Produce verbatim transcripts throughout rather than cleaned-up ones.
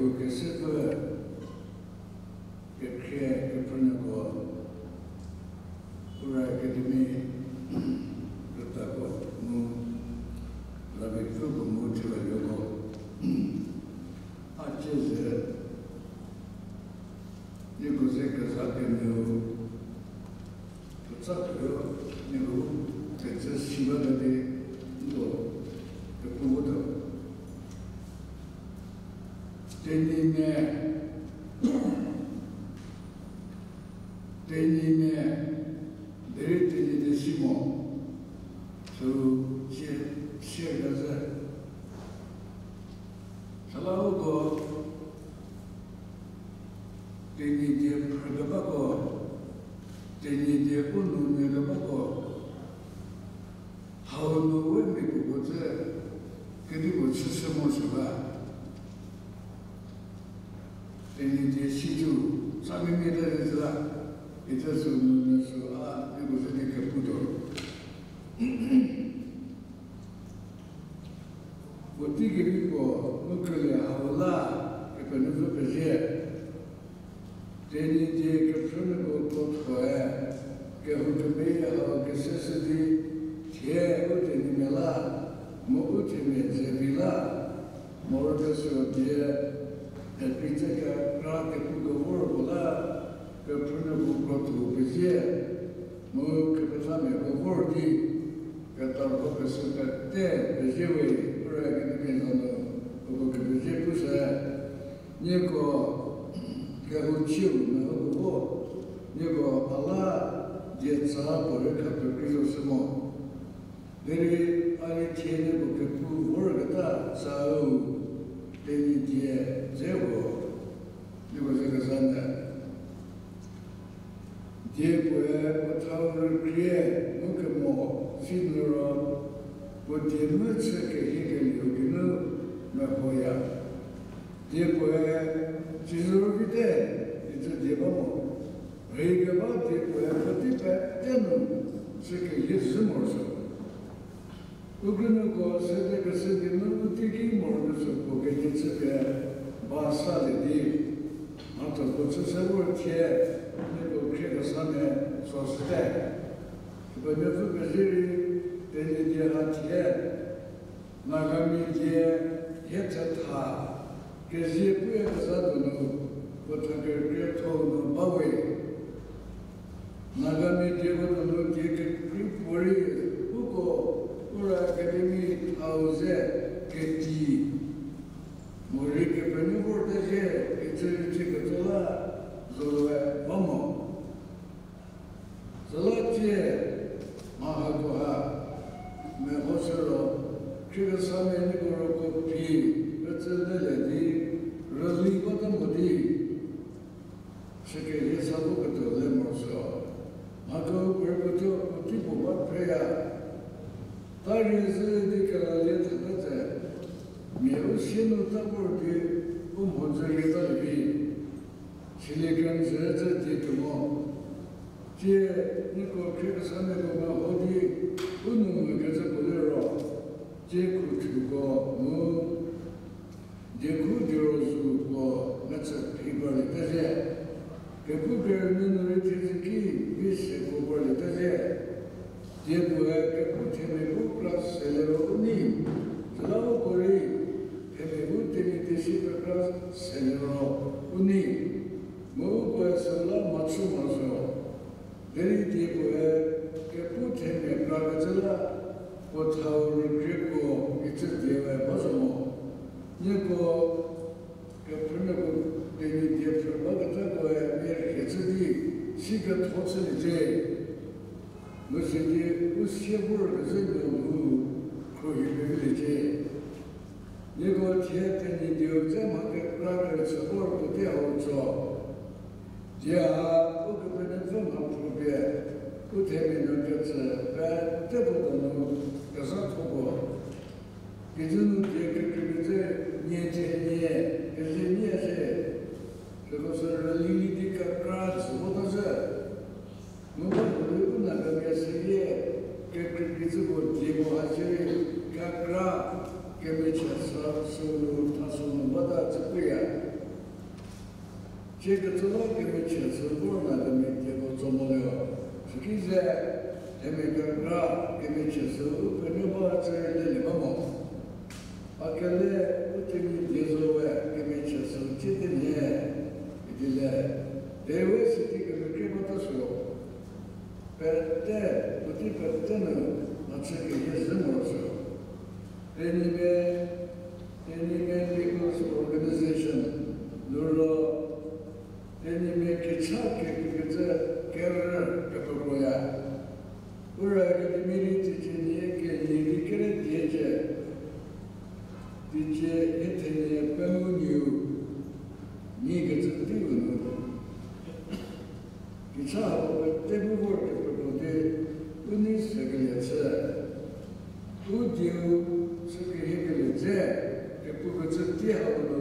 Kesepfü, kekhrie kephrünuoko, Ura Academy, krütako mu, Lavipfüko mu thievaluoko. A cie ze, nieko ze keza kemeu, puotsa tuo, nieko kecü si bate di, nko kepu votuo. Tenyimia, Tenyimia, derei Tenyidie si mo, sü sie, sie kezhü. Süla uko Tenyidie phrükebako, Tenyidie u nou nyükebako, hau nu we mia puopuo cü kedipuo chüshü morosuo ba. Tenyidie si cü, sa mimie te zhü la, ite sü nu nyü sü a, nieko ze di keputuo. Puotei kevi puo, mu krülie hau la, Kepenuopfü pezie. Tenyidie kephrünuoko krothoe, kehou kemeyie hau keseshü di, thie u Tenyimia la, mu u themia zevi la, morokesuo die, Ekrei tse kekra kepu kevor puo la, kephrünuoko krotho pezie, mu kepethamiako vor di, ketarho pesü pete pezie we, Ura Academy za nu, uko kepezie pushü, nieko kehou chiu meho kevo, nieko a la dietsa puorei kha pekrei zo shü mo. Derei a rei thie nieko kepu vorketa sau, Tenyidie dze puo, nieko ze kezha nyü. Die puoe puo thau rükrie mu kemo si nu ro, puo die mvü chü kehie kelieu geinu mehoya. Die puoe, sizü ro vite, icü die ba mo. Rheikeba die puoe puotei pete nu chü kehie zhü morosuo. U krünuoko sede kese geinu u teiki morokesuo puo kenie chüpie ba salie di, mhatho puo chü se vor thie, nieko khriekesamia tsoshüte. Kepenuopfü pezie rei, Tenyidie ha thie, Nagamia die hie thetha, kezie puyakezha donu, puo tha kekrietho nu ba we. Nagamia dieko donu die kekrei puorei, uko, Ura Academy hau ze keti, morei Kepenuopfü vorte zhie, icü rei chü ketso la, zolue ba mo. Süla tsie, mha hako ha, mehoshü ro, khriekesamia nieko roko phi, pecü lelie di, rüli bata mo di, sükehie sa voketuo le morosuo. Mhakehoupuorei puo thuo puotei puo ba phreya. Ta rei zhü di kelalie thata tse, mia u sie nu ta vor di, u mhodzü rei talie vi. Silie kemezhü cü die tuo mo. Tsie, nieko khriekesamiako meho di, u nou mvükecü puo liro, tsie khuthuko mu diekhu dierozuko metsü phi parliete zhie. Kepu kerünyü nu rei thiedzü ki vi seko parliete zhie. Tsie puoe kepu themia bu kra seliro u nei, süla uko rei themia bu Tenyidie si kekra seliro u nei, mu ukoe süla mhachü morosuo. Derei tsie puoe kepu themia krakecü la puo thau rükrieko icü die we ba zo mo. Nieko kephrünuoko Tenyidie phrü bakecükoe mia rhie chü di si ketho chüliecie. Mu sidi u sie vorkezhü nuo mu khruohi pevilie cie. Nieko thie Tenyidieu dze mha kekra kerüchü vor puotei hau tso. Tsie ha Ukepenuopfü mha phrüpie u themia nu kecü peteko donu kezhathopuo. Kijü nu die kekreikecü nie thenie, keze nie se, süko sü rüli di kekra jü vota zhü. Mu ba puorei u Nagamia seyie kekreikecüko dieko ha shierei kekra kemechie sa sünu thasünu bata chü puya. Tsie ketsü la kemechie sü vor na kemedieko tso mo liro, süki ze themia kekra kemechie sü u penuo ba tse lelie ba mo. A kele u Tenyidie zo we kemechie sü tsie te nhie idi le, de we sidi kemekrie bata sü pete, puotei pete nu mhachü keyie zhü morosuo. Tenyimia, Tenyimia People's Organization, luro Tenyimia kecha kekreikecü kerü kepekroya. Ura Academy rei teicie nie kenie di kere die cie, teicie nie thenie pengou nieu, nie kecü teiu nu. Kecha hako pete bu vor kepekro di, u nei sekelie chü. U dieu chü kehiekelie dze, kepukecü tei hau nu,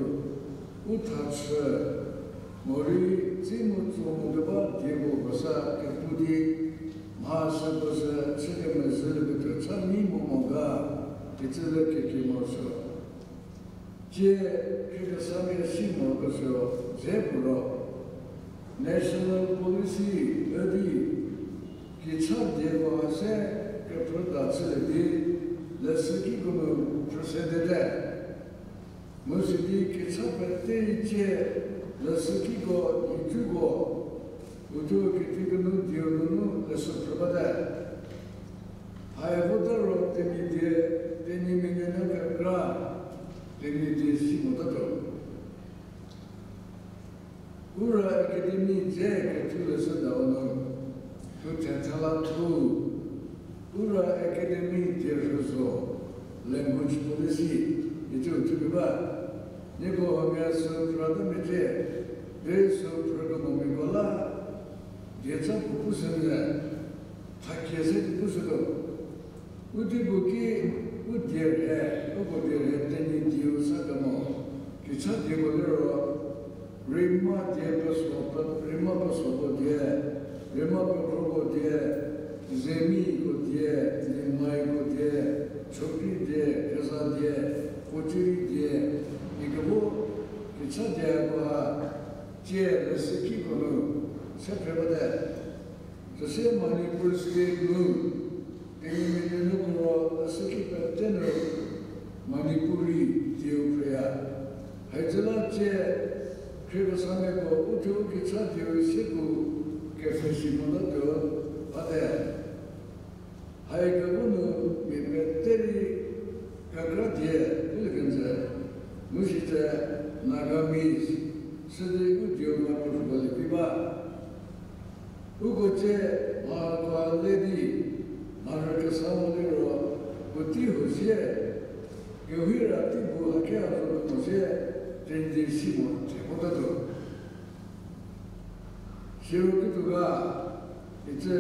u thachü, morei tsi mu tso mo keba dieko kesa kepu di, mha süko sü chü kemezhüketuo cha nyi mo mo ga, kecü le kekie morosuo. Tsie khriekesamia si morokesuo dze puo ro, national policy üdi kecha dieko ha se kephrüda chülie di, leshükiko nu phrüsedete. Mu sidi kecha pete tsie leshükiko nhicuko, uthuo kitiekinu dieu nunu leshü phrü bate. Hai vota ro Tenyidie, Tenyimia nuonuo kekra, Tenyidie si motatuo. Ura Academy dze kethu leshüdau nu, thu thetha la thu, Ura Academy die rhü zo, language policy, icü thupie ba. Nieko huomia sü phrüta mecie, derei sü phrükemomiako la, dieca puo pushü nyü, thakie se di pushütuo. U dipuo ki, u die rhe, uko die rhe Tenyidieu sa kemo, kecha dieko liro, Rima die peso, Rima peso puo die, Rima pekro puo die, Zemiko die, Limaiko die, Chokri die, Keza die, Puociri die, ikebo kecha dieko ha, tsie leshükiko nu se phre bate. Süsie Manipur State nu, Tenyimia nuonuoko ro leshüki pete nu Manipuri dieu phreya. Haicü la tsie khriekesamiako uthuo kecha dieu sieko kepfhesi motatuo bate. Haikebo nu mia pete rei kekra die pulie kenjü, mu sitse Nagamese, südi u dieu mhapuo rhuko lievi ba. Uko tsie mha kua le di, mharhü kesa mo liro, puotei huo sie, kehira tei bu haki ha zo mo sie, tendi si mo thie votatuo. Siro kituo ga, icü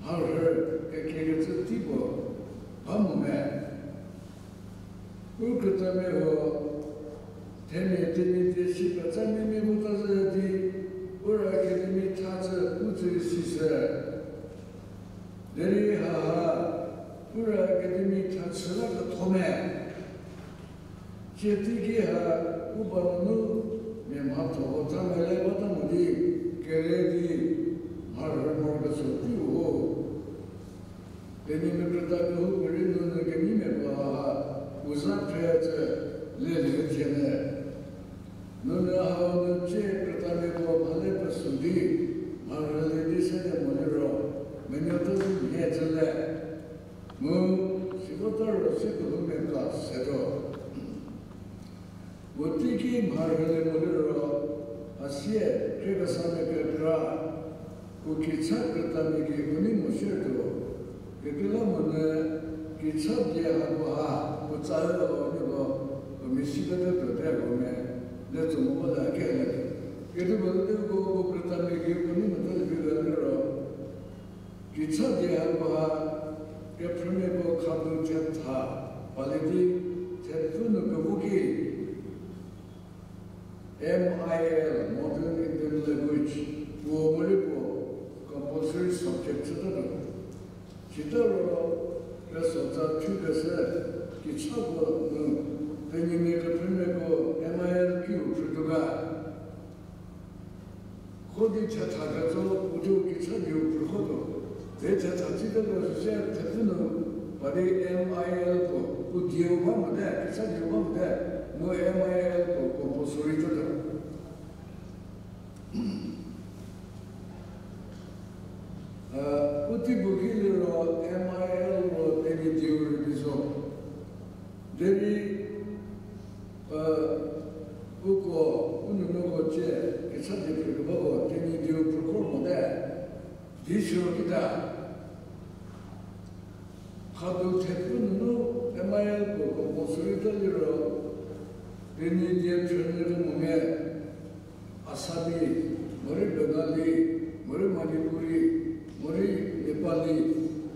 mharhü kekiekecü tei puo ba mo me. U krütamia huo, themia Tenyidie si petsa mimia vota zhü di, Ura Academy thachü pu tsü sishü. Derei haha, Ura Academy thachü la ketho me. Tsie teiki ha u ba nunu mia mhathoko tha mele bata mo di, kere di, mharhü morokesuo teiu ho. Tenyimia krüta kehoupuorei nunu kenyimiako ha, u za phre cü lelie thie me. Nunu hau nu tsie krütamiako mhale pesu di, mharhülie di sede mo liro, menuota zi nhie cü le. Mu, sivota ro se kelhoumia ka setuo. Puo teiki mharhülie mo liro, a sie, khriekesamia kekra, puo kicha krütamia gei puo nei mo siertuo. Kekreilamonyü, kicha die hako ha, puo tsa üo nieko, puo mia si pete tuote ko me, le tso mo bale a kele. Kedipuo luteko puo krütamia gei puo nei mota lievi ga liro, kicha die hako ha, kephrümiako khadu thetha, palie di, thepfü nu kevo ki, M I L, Modern Indian Language, puo morei puo compulsory subject chütatuo. Sita ro, pesotsa thukeshü, kichako nu, Tenyimia kephrümiako M I L kiu phrütuo ga. Vo di thetha kecü, u di u kecha dieu phrüko tuo. Di thetha tsüte lo süse thepfü nu, pa di M I L puo, u dieu ba mote, kecha dieu ba mote, mu M I L puo compulsory tuo tuo. U teipuo ki liro M I L ro Tenyidie rübei zo. Derei, uko, u nuonuoko cie, kecha die phrükebako Tenyidie phrüko mote, di siro kita. Khadu thepfü nunu M I L puo compulsory ta liro, Tenyidie phrünyü kemo me, Assamese, morei Bengali, morei Manipuri, morei Nepali,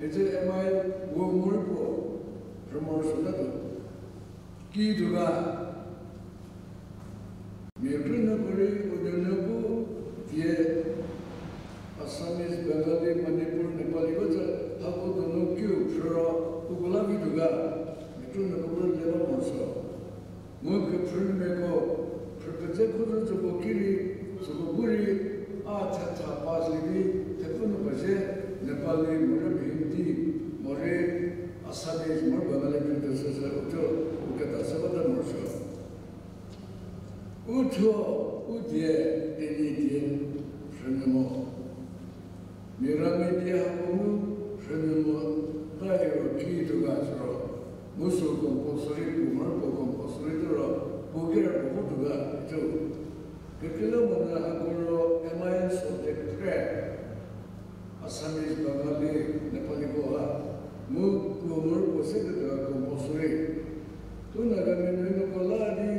eze M I L puo morei puo, phrü morosuo tatuo. Kituo ga, mia krünuoko rei u nuonuo bu die Assamese, Bengali, Manipuri, Nepali ko tsü hako donu kiu phrü ro uko la vituo ga, mia krünuoko bu le ba morosuo. Mu kephrünuoko, phrü peze khozü tsüko ki rei, süko bu rei, a thetha pass lie di, thepfü nu peze, Nepali, morei Hindi, morei Assamese, morei Bengali phrütuo süsü uthuo, u keta se bata morosuo. Uthuo, u die, Tenyidie, phrünyü mo. Mia ramia die hako nu phrünyü mo ta liro kituo ga siro, mu sü compulsory puo morei puo compulsory tuo ro, puo ker puo votuo ga tuo. Kekreilamonyü hako ro M I L subject kre, Assamese, Bengali, Nepali ko ha, mu puo morei puo se ketuo compulsory. U Nagamia nuonuoko la di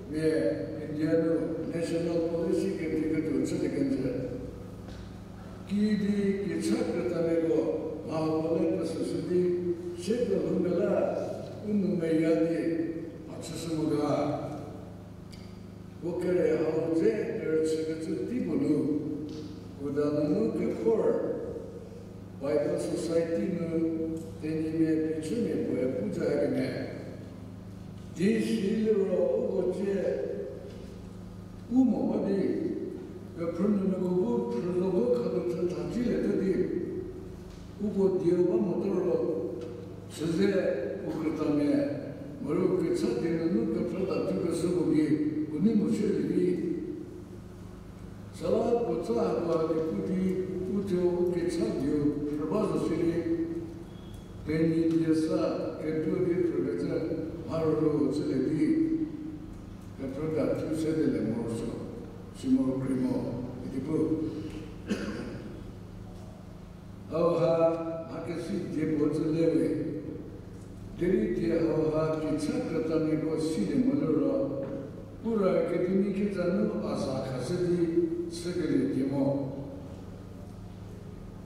mia India nu national policy kedi ketuo chülie kenjü. Kidi kecha krütamiako mha puo le pesüshü di, sie kelhou me la u nou meya di, a chüshü mo ga. Puo kere hau dze kerüchükecü tei puo nu, Kuda nunu kekhor Bible Society nu Tenyimia phichümia puoe pu zha kemhie. Di siliro uko cie u mo ba di, kephrünuoko bu phrünuoko khadu thetha tsülie ta di, uko dieu ba mota ro, süze u krütamia, morei u kecha die nunu kephrüta tuokeshüko gei, u nei mo shülie vi. Süla puotsa hako hadi pu di, uthuo u kecha dieu phrü ba zo shierei, Tenyidie sa ketuo di phrükecü mharülo chülie di, kephrüta thu sedelie morosuo, si moro krei mo, idi pu. Hauha, mhakesi die puo tsü le we. Derei die hauha kecha krütamiako silie mo liro, Ura Academy keza nu a za khashü di chükelie die mo.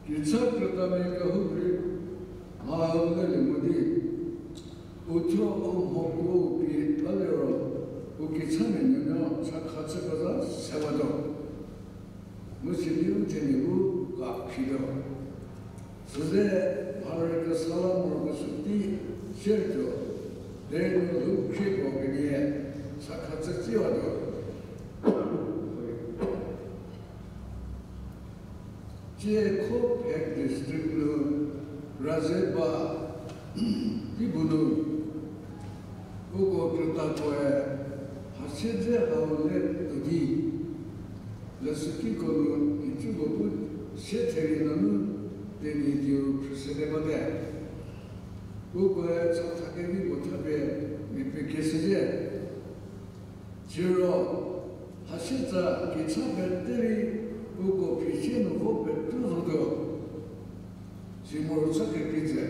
Kecha krütamia kehoupuorei mha hau lelie mo di, uthuo u mhokuo pie baliro, u kechamia nuonuo chakha chü peza sewatuo. Mu sidi u themia bu ka phituo. Süze mharü kesa la morokesuo tei shiertuo, derei nu lhou khrie puo kenie chakha chü tsiwatuo. Tsie Kho Phek District nu Razeba tei puo nu, uko krütakoe hasie dze hau le tuo di, leshükiko nu nhicuko bu sie therie nunu Tenyidie phrüshüte bate. Ukoe chatha kevi puo thapie mia pekieshüte. Siro, hasietsa kecha pete rei uko phichie nu vo petu zotuo, si morosuo kekreitse.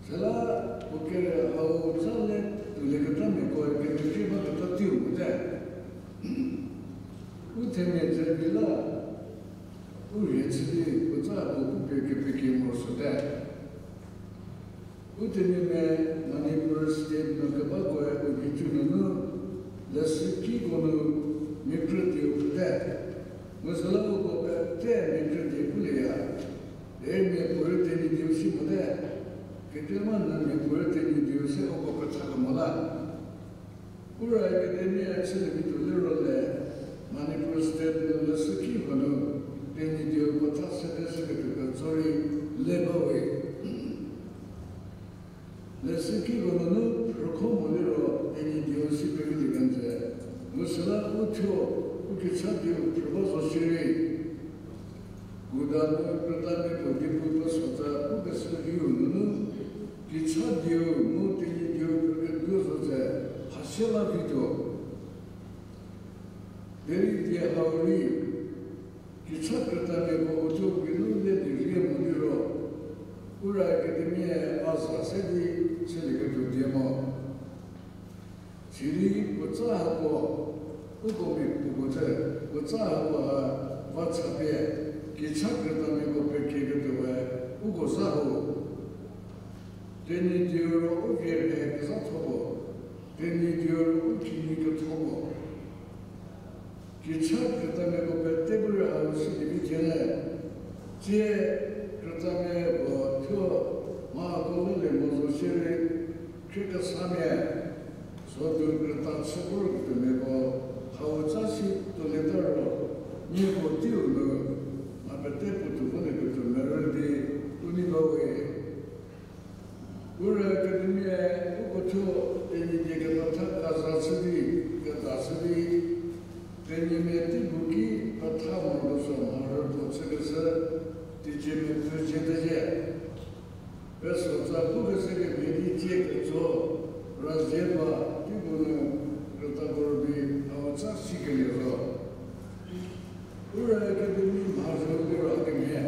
Süla puo kere hau tsa le tuolieketamiako kemekrie baketa teiu mote. U themia dze vi la, u rhie chü di puotsa puo pupie kepekie morosuote. U themia me Manipur State nu kebakoe u nhicu nunu, leshükiko nu mia krü dieu phrüte. Mu süla uko pete mia krü die pulieya. Derei mia puorei Tenyidie si mote. Kekreilamonyü mia puorei Tenyidie se uko pethakemo la. Ura Academy a chülie vituo liro le, Manipur State nu leshüki puo nu Tenyidie puo tha sede shüketuo ketso rei le ba we. Leshüki puo nunu phrükho mo liro Tenyidie si pevi lie kenjü. Mu süla u thuo u kicha dieu phrü ba zo shierei, Guda nu krütamia puo diepu pesotsa pukeshü viu nunu, kicha dieu mu Tenyidie phrüketuo zo tse hasie la vituo. Derei die hau rei, kicha krütamia puo uthuo geinu le di rie mo liro, Ura Academy-e a za se di chülieketuo die mo. Sidi puotsa hako, uko mia puopuo tse, puotsa hako ha va chapie, kicha krütamiako pekieketuoe uko za ho. Tenyidie ro u vie rhe kezhatho puo, Tenyidie ro u kinyi ketho puo. Kicha krütamiako pete bu rei hau si di vi thie le, tsie krütamia puo thuo mhako le mo zo shierei, khriekesamia, sodu krüta chü vorketuomiako hau tsa si tuolieta ro, nieko teiu nu mha pete puotou volieketuomiarü di u nei ba we. Ura Academy-e uko thuo Tenyidie kepetha kaza chü di, keda chü di, Tenyimia teibu ki petha morokesuo mharü puo chükeshü, teacher-mia pfü zie tezhie. Pesotsa pukeshü kemhie di tsie ketso, razie ba teibu nu krütako rübei hau tsa sikelie zo. Ura Academy mha zhü liro kemhie.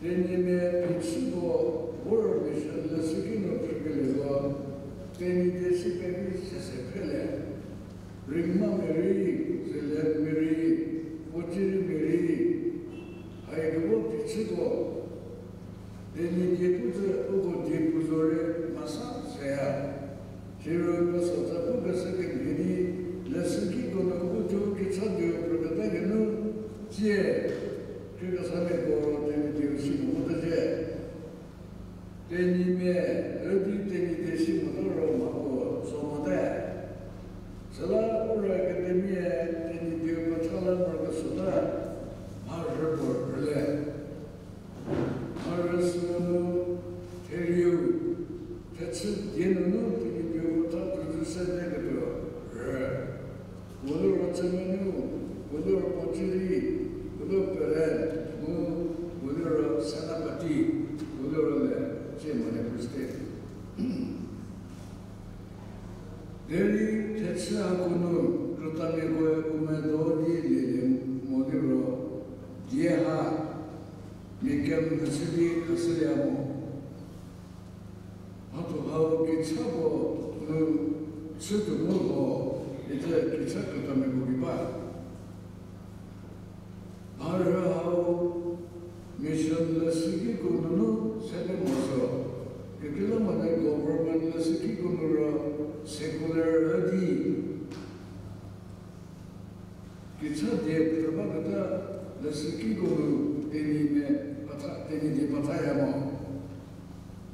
Tenyimia phichüko vor mission leshüki nu phrükelieko, Tenyidie si pevi sese phrelie. Ringmamia rei, Zelenmia rei, Pochirimia rei, haikevo phichüko Tenyidie pu zü uko diepu zo rei masa seya. Siro pesotsa pukeshü kemhie di, leshükiko nu u thuo kicha dieu phrüketa geinu, tsie khriekesamia puo ro Tenyidieu si mo votazhie. Tenyimia, üdi Tenyidie si mota ro mha puo zo mote. Süla Ura Academy-e Tenyidieu petha la morokesuota mharü puo rüle. Mharü süu nu therieu, thechü die nunu Tenyidieu petha tuozü se neketuo rü. Puo liro Chümenu, puo liro Pochiri, puo liro Peren, mu puo liro Senapati, puo liro le, tsie Manipur State. Derei thechü hako nu krütamia puoe u medo di lielie mo liro, die ha mia kemhie chü di khashüya mo. Mhatho hau kicha puo nu chütuo mu ho, ite kicha krütamia puo ki ba. Mharü hau mission leshükiko nunu sede mo zo. Kekreilamonyü government leshükiko nu ro secular üdi kicha die phrü baketa leshükiko nu Tenyimia petha, Tenyidie pethaya mo.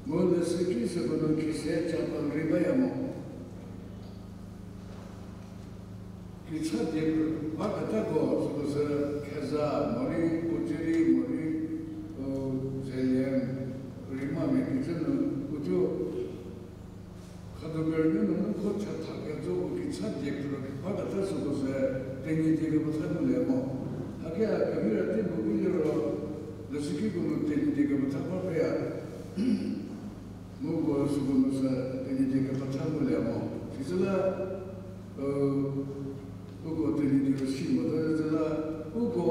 Mu leshüki süko nu khise chapel rei baya mo. Kicha die phrü baketako süko sü Kheza morei, Pochiri morei, u Zeliang, Ringmamia kecü nu uthuo Khadukerü nunu ko chatha kezo u kicha die phrü baketa süko sü Tenyidie kepetha ngulie mo. Haki a kemira teibu ki liro leshükiko nu Tenyidie kepetha ba pheya. Mu ko süko nu sü Tenyidie kepetha ngulie mo. Sisüla, u, uko Tenyidie si mota züla, uko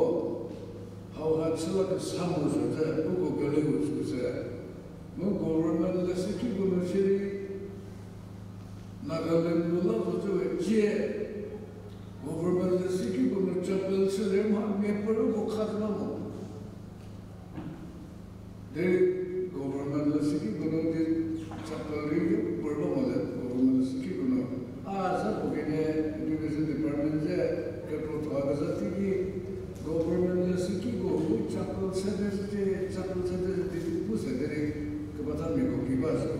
hauha chüla kesa mo zo te, uko keleu süko sü. Mu government leshükiko nu shierei Nagaland nu la zo tse we tie, government leshükiko nu chapel chülie mha mia puorei ko kha zü ba mo. Derei government leshükiko nu di chapel rei puorei ba mo le government leshükiko nu. A za puo kenie education department ze kekrotho a keza teiki government leshükiko bu chapel sede sede, chapel sede sede pu sede rei kepethamiako ki ba zo,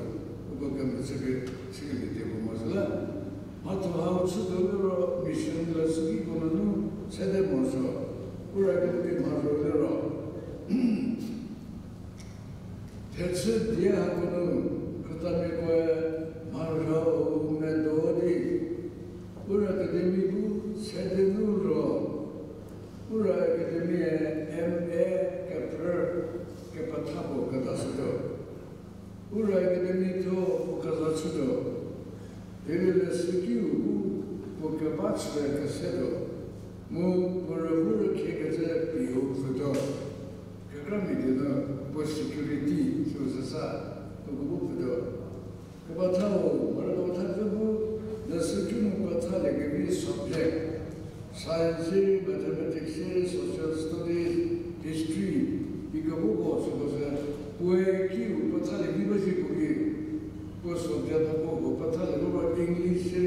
uko kemechü pie chükelie die puo mo zo la. Mhatho hau chütuo liro mission leshüki Kechü die hako nu, krütamiakoe mharhüu medo di, Ura Academy bu sede nu ro, Ura Academy-e M A kephrü kepethako kedashütuo. Ura Academy thuo puo kezashütuo. Derei leshükiu bu puo keba chü kesetuo. Mu puo rüvü rükhie kecü pie u pfütuo. Kekramia die nu puo security süu züsa, uko bu pfütuo. Kepethau, mharhüu kepethapfü bu, leshükiu nu pethalie kevi subject, science, mathematics, social studies, history, ikeboko süko sü, puoe kiu pethalie vi ba zhie puo ki, puo subject hako puo pethalie vor, English se,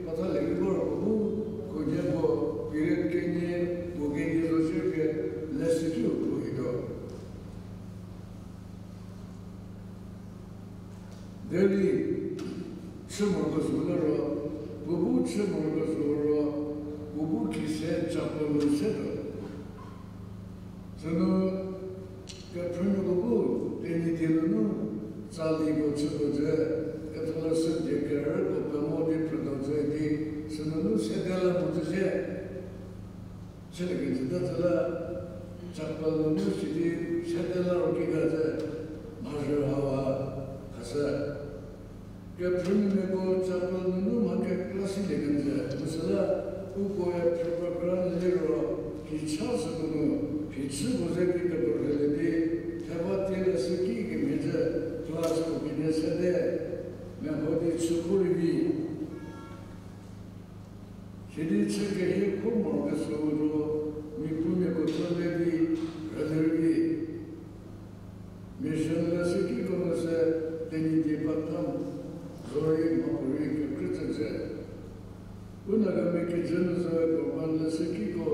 pethalie vi vor puo bu, khunhie puo, period kenie, puo kenie zo shierei, leshükiu puo hituo. Derei, chü morokesuo la ro, puo bu chü morokesuo ro, puo bu khise chapel nu setuo. Sünu, kephrünuoko bu, Tenyidie nunu, tsaliko chütuo zhü, ketholeshü die kerüko pemo di phrütuo zhü di, sünunu sede la mo zhü sie. Chülie kenjüta zhü la, chapel nunu sidi sede la ro kikecü, mharhü hau ha, khashü. Kephrünuoko chapel nunu mha kekra silie kenjü, mu süla, ukoe phrüpekra liro, kicha süko nu, phichüko ze ki kedo rhülie di, theba tie leshüki kemhie zhü, class puo kenie sede, meho di chü khorei vi. Sidi chü kehie kho morokesuo ro, miapumiako thuo le di, rüli rüli. Mission leshükiko nu sü Tenyidie Patnam zorei mhapuorei kekrü tsüzhü. U Nagamia kijü nu zo government leshükiko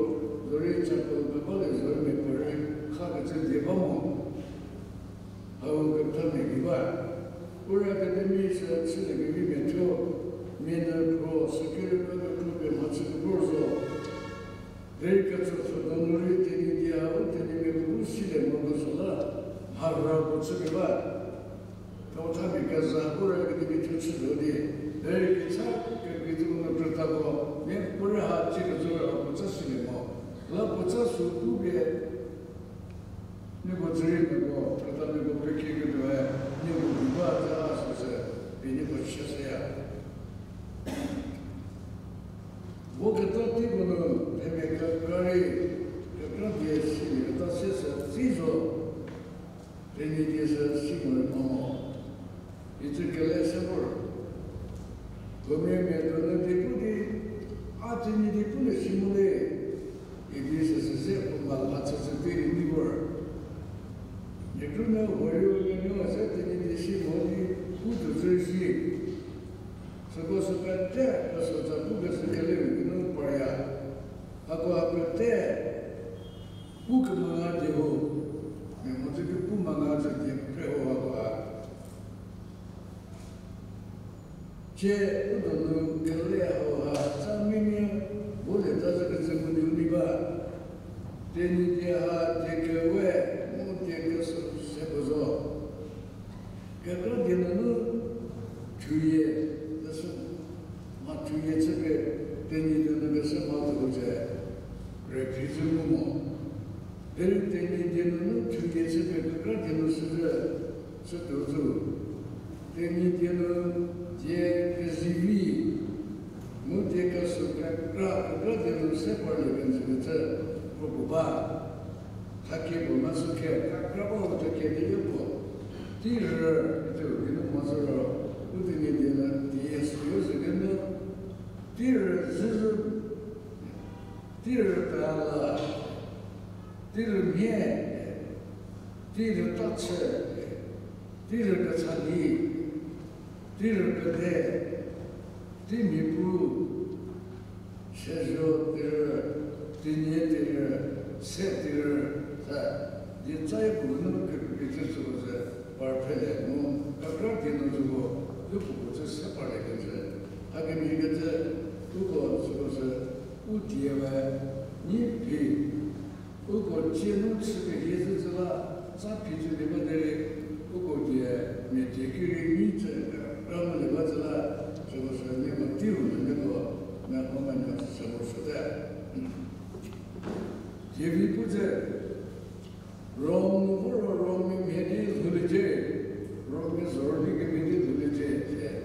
zorei chapel pebalie zorei miapuorei khakecü die ba mo. Hau kepethamia gei ba. Ura Academy sü chülie kevi mia thuo, mia nu kro, sükirü kekra kro pie mhachü kevor zo. Derei ketsopfhü donu rei Tenyidie hau Tenyimia bu silie morokesuo la, mharhüko chü keba. Kepethamia keza Ura Academy thuo chü zo di, derei kecha kekreitho nu krütako, miapuorei ha cie kecü ha puotsa silie mo. La puotsa sü pupie, nieko dzüriemiako, krütamiako pekie ketuoe, nieko bu ba zü a süsü, pie nieko chüshüya. Voketa teiko nu, themia kekra rei, kekra die silie keta se sü tsi zo, Tenyidie sü si morei mha mo. Icü kele se vor. Huomia mia donu die pu di, a Tenyidie pulie si mo le, idi süsü se puo ma la chüchü di rei ni vor. Mia krünuo huoyo nuonuo se Tenyidie si mo di pu tuo zhü shi. Süko sü pete peso za pukeshü kele rei nu parya. Hako ha pete pu kemanga die ho, mia mhodzü ki pu manga zhü die phre ho hako ha. Tie u donu kele hau ha tsa mimia, bu le ta zhü kecü mu di u nei ba. Tenyidie ha die kewe, mu die kesü se puo zo. Kekra die nunu thuyie, kesü, mha thuyie chüpie, Tenyidie nu kesü mha tuo zhü, rüphi zhü ngu mo. Derei Tenyidie nunu thuyie chüpie kekra die nu süzhü, chütuo zo. Tenyidie nu die kezivi, mu die kesü kekra, kekra die nu se parlie kenjü kecü, kro puo ba. Thakie puo mha sü khe, kekra ba u thakie di yo puo. Teirü, ituo geinu mhodzü ro, u Tenyidie nu die süu zhü geinu, teirü zhüzhü, teirü pela, teirü mhie, teirü tachü, teirü kechali, teirü pete, teimia pu, sezho teirü, teinie teirü, se teirü, ta, die tsai puo nu kekreikecü süko sü par phrelie mu, kekra die nu süko, u puo puo chü se parlie kenjü. Hakemhie kecü, uko süko sü, u die we, nyi phi, uko cie nu chü kehie zhü zhü la, tsa phi zhü di ba derei, uko Ro Rommia mhie di lhouliecie, Rommia zoro di kemhie di lhouliecie, se.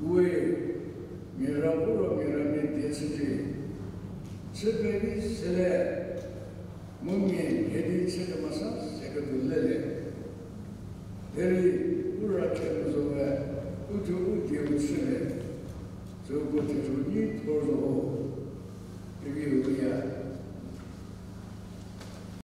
We, mia ra bu ro mia ramia die chücie, chü pevi sele, mu mia mhie di chü kemesa se ketuo lele. Derei u ra khe nu zo we, u thuo u dieu chülie, süko thezho nyi thor zo ho, kevi u ya.